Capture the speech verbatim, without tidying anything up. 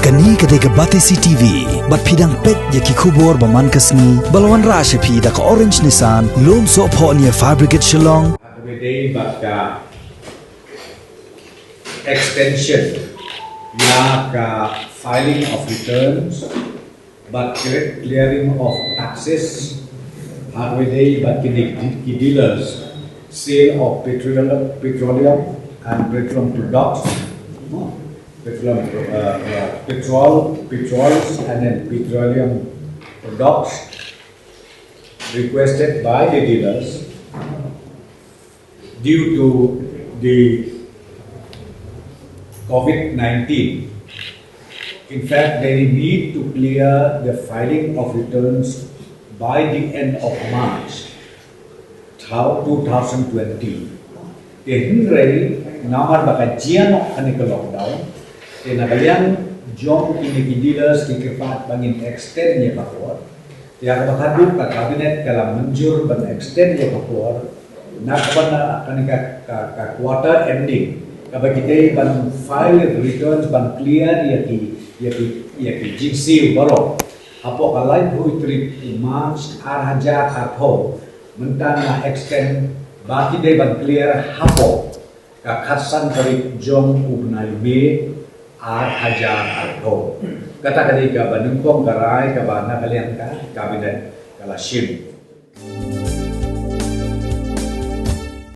Kane ka dei ka Batesi T V, bad phi dang peit ïa ki khubor ba man ka sngi, ba la wanrah sha phi da ka Orange Nissan, Lumsohphoh near Fire Brigade Shillong. Hapdeng bad ka extension ïa ka filing of returns, bad clearing of taxes, hapdeng bad kine ki dealers, sale of petroleum, petroleum and petroleum products, petroleum, uh, uh, petrol, petrols and then petroleum products requested by the dealers due to the COVID nineteen. In fact, they need to clear the filing of returns by the end of March two thousand twenty. Te hynrei namar ba ka jia noh kane ka lockdown, te na ka liang jong kine ki dealers ki kyrpad ba ngin extend ïa ka por. Te ïa kaba khatduh ka cabinet ka la mynjur ban extend ïa ka por na kaba na kane ka, ka, ka quarter ending, kaba ki dei ban file returns, ban clear ïa ki, ïa ki, ïa ki jingsiew baroh hapoh ka laiphew tarik March ar hajar arphew. Mynta nga extend ba ki dei ban clear hapoh ka khatsan tarik jong u bnai May ar hajar arphew. Kata ka dei kaba nyngkong ka rai kaba na ka liang ka cabinet ka la shim.